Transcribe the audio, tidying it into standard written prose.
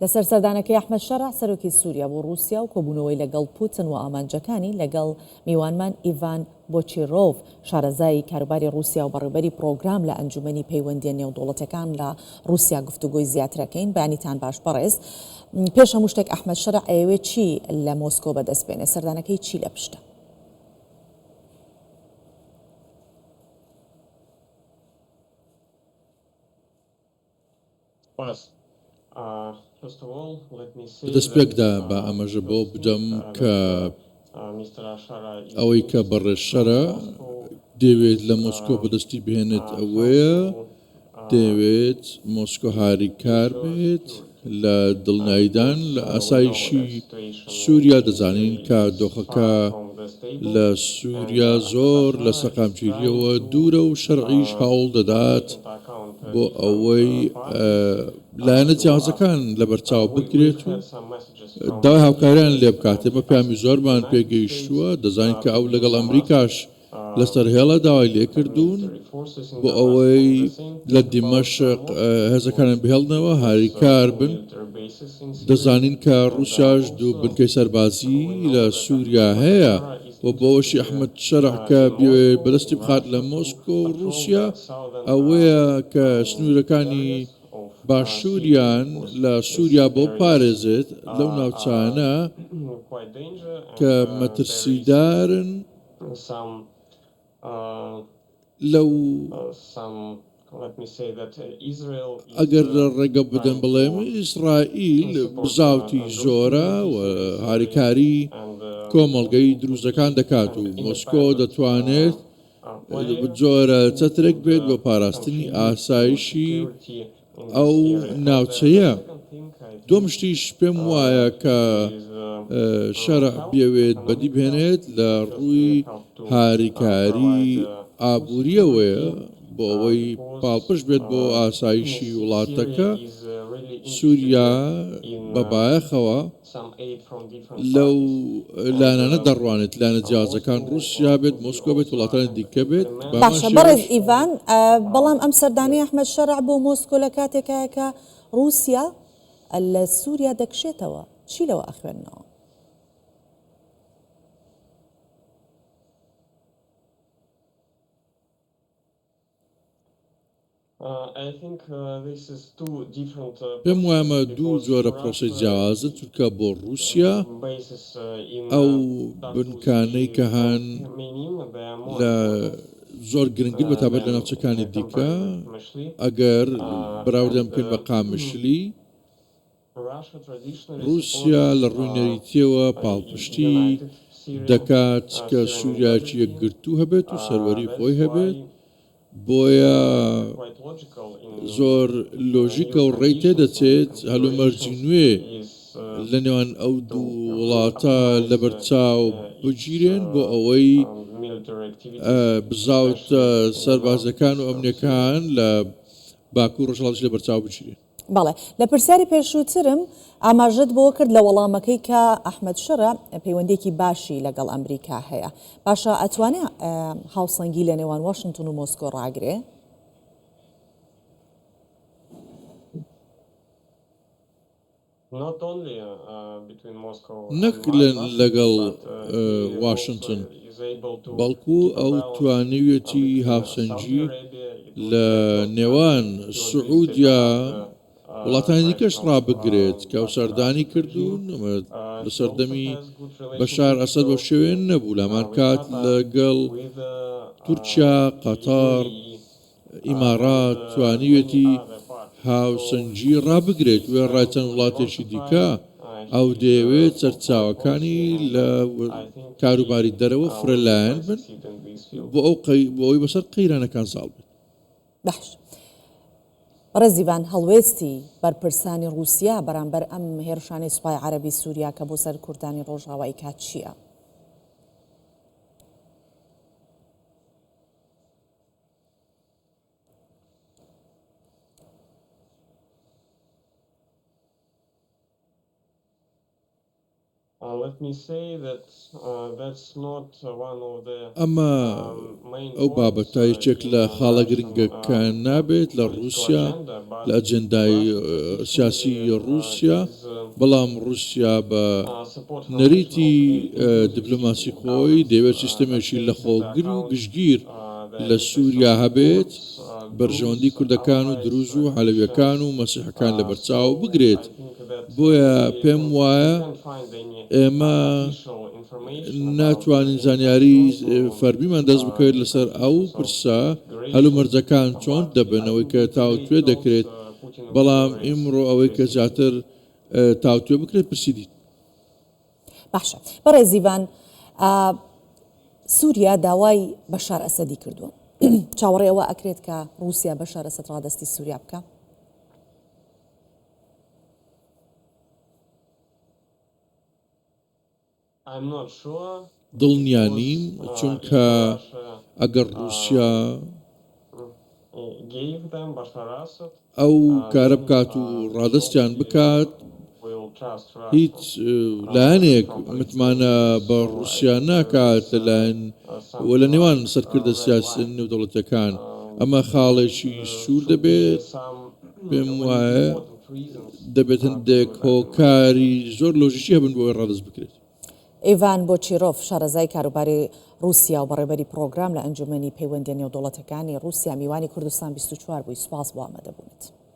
لەسەر سەردانەکەی ئەحمەد شەرع سەرۆکی سووریا بۆ ڕووسیا و کۆبوونەوەی لەگەڵ پوتن و ئامانجەکانی لەگەڵ میوانمان ئیڤان بۆچیرۆڤ شارەزای کاروباری ڕووسیا و بەڕێوبەری پڕۆگرام لە ئەنجومەنی پەیوەندییە نێودەوڵەتیەکان لە ڕووسیا گفتوگۆی زیاترەکەین. بەیانیتان باش بەڕێز. پێش هەموو شتێک ئەحمەد شەرع ئەیەوێت چی لە مۆسکۆ بەدەست بێنێ؟ سەردانەکەی چی لە پشتە؟ لە دەستپێکدا با ئاماژە بەوە بدەم کە ئەوەی کە بەڕێز شەرع دەیەوێت لە مۆسکۆ بەدەستی بهێنێت ئەوەیە دەیەوێت مۆسکۆ هاریکار بێت لە دڵنیاییدان لە ئاسایشی سووریا، دەزانین کە دۆخەکە لە سووریا زۆر لە سەقامگیرییەوە دوورە و شەرعیش هەوڵ دەدات بۆ ئەوەی لایەنە جیاوازەکان لەبەرچاو بگرێت و داوای هاوکاریان لێ بکات. ئێمە پەیامی زۆرمان پێگەیشتووە، دەزانین کە ئەو لەگەڵ ئەمریکاش لەسەر هێڵە داوای لێکردوون بۆ ئەوەی لە دیمەشق هێزەکانیان بهێڵنەوە هاریکار بن، دەزانین کە ڕووسیاش دوو بنکەی سەربازی لە سووریا هەیە و بەوەشی ئەحمەد شەرع کە بیەوێت بەدەستی بخات لە مۆسکۆ و ڕووسیا ئەوەیە کە سنوورەکانی باشووریان لە سووریا بۆ بپارێزێت لەو ناوچانە کە مەترسیدارن. لەو ئەگەر ڕێگە بدەن بڵێم ئیسرائیل بزاوتی زۆرە و هاریکاری کۆمەڵگەی دروزەکان دەکات و مۆسکۆ دەتوانێت جۆرە چەترێک بێت بۆ پاراستنی ئاسایشی ئەو ناوچەیە. دووەم شتیش پێم وایە کە شەرع بیەوێت بەدی بهێنێت لە ڕووی هاریکاری ئابوورییەوەیە بۆ ئەوەی پاڵپشت بێت بۆ ئاسایشی وڵاتەکە، سووریا بە بایەخەوە لەو لایەنانە دەڕوانێت، لایەنە جیاوازەکان، ڕووسیا بێت، مۆسکۆ بێت، وڵاتانی دیکە بێت، بەهەمان باشە بەڕێز شێوەش. ئیڤان، بەڵام ئەم سەردانەی ئەحمەد شەرع بۆ مۆسکۆ لە کاتێکایە کە ڕووسیا لە سووریا دەکشێتەوە، چی لەوە ئەخوێننەوە؟ پێم وایە ئەمە دوو جۆرە پرۆسەی جیاوازن، چونکە بۆ ڕووسیا ئەو بنکانەی کە هەن لە زۆر گرنگن بە تایبەت لە ناوچەکانی دیکە ئەگەر بەراوردیان بکەین بە قامشلی، ڕووسیا لە ڕووی نەریتییەوە پاڵپشتی دەکات کە سووریایەکی یەکگرتوو هەبێت و سەروەری خۆی هەبێت، بۆیە زۆر لۆژیکە و ڕێی تێدەچێت هەلومەرجی نوێ لە نێوان ئەو دوو وڵاتە لەبەرچاو بگیرێن بۆ ئەوەی بزاوتە سەربازییەکان و ئەمنییەکان لە باکوور ڕۆژهەڵاتیش لەبەرچاو بگیرێن. بەڵێ. لە پرسیاری پێشووترم ئاماژەت بەوە کرد لە وەڵامەکەی کە ئەحمەد شەرع پەیوەندییەکی باشی لەگەڵ ئەمریکا هەیە. باشە ئەتوانێ هاوسەنگی لە نێوان واشنتن و مۆسکۆ ڕاگرێ؟ نەک لەگەڵ واشنتن، بەڵکو ئەو توانیویەتی هاوسەنگی لە نێوان سعودیا وڵاتانی دیکەش ڕابگرێت کە ئەو سەردانی کردوون، ئەمە لە سەردەمی بەشار ئەسەد بەو شێوەیە نەبوو، لە هەمان کات لەگەڵ تورکیا، قەتەڕ، ئیمارات توانیویەتی هاوسەنگی ڕابگرێت، وێڕای چەند وڵاتێکی دیکە، ئەو دەیەوێت سەرچاوەکانی لە کاروباری دەرەوە فرەلایەن بن بۆ ئەوەی بەسەر قەیرانەکان زاڵ بێت. باش بەڕێز ئیڤان، هەڵوێستی بەرپرسانی ڕووسیا بەرامبەر ئەم هێرشانەی سوپای عەرەبی سووریا کە بۆ سەر کوردانی ڕۆژاوا ئەیکات چییە؟ ئەمە ئەو بابەتە یەکێک لە خاڵە گرنگەکان نابێت لە ڕووسیا لە ئەجێندای سیاسی ڕووسیا، بەڵام ڕووسیا بە نەریتی دیپلۆماسی خۆی دەیەوێت سیستەمێکی لەخۆگر و گشتگیر لە سووریا هەبێت، بەرژەوەندی کوردەکان و دروز و عەلەویەکان و مەسیحەکان لەبەرچاو بگرێت. بۆیە پێم وایە ئێمە ناتوانین زانیاری فەرمیمان دەست بکەوێت لەسەر ئەو پرسە، هەلومەرجەکان چۆن دەبن، ئەوەی کە تاوتوێ دەکرێت، بەڵام ئیمڕۆ ئەوەی کە زیاتر تاوتوێ بکرێت پرسی دیت. باشە بەڕێز ئیڤان، سووریا داوای بەشار ئەسەدی کردووە، چاوەڕێ ئەوە ئەکرێت کە ڕووسیا بەشار ئەسەد ڕادەستی سووریا بکا؟ دڵنیا نیم، چونکە ئەگەر ڕووسیا ئەو کارە بکات و ڕادەستیان بکات، هیچ لایەنێک متمانە بە ڕووسیا ناکات لەلایەن و لە نێوان سەرکردە سیاسییە نێودەوڵەتییەکان. ئەمە خاڵێکی سوور دەبێت. پێم وایە دەبێت هەندێک هۆکاری زۆر لۆژیکی هەبن بۆ ئەوەی ڕادەست بکرێت. ئیڤان بۆچیرۆف، شارەزای کاروباری ڕووسیا و بەڕێوەبەری پڕۆگرام لە ئەنجوومەنی پەیوەندییە نێودەوڵەتەکانی ڕووسیا میوانی کوردستان 24 بووی، سوپاس بۆ ئامادەبوونت.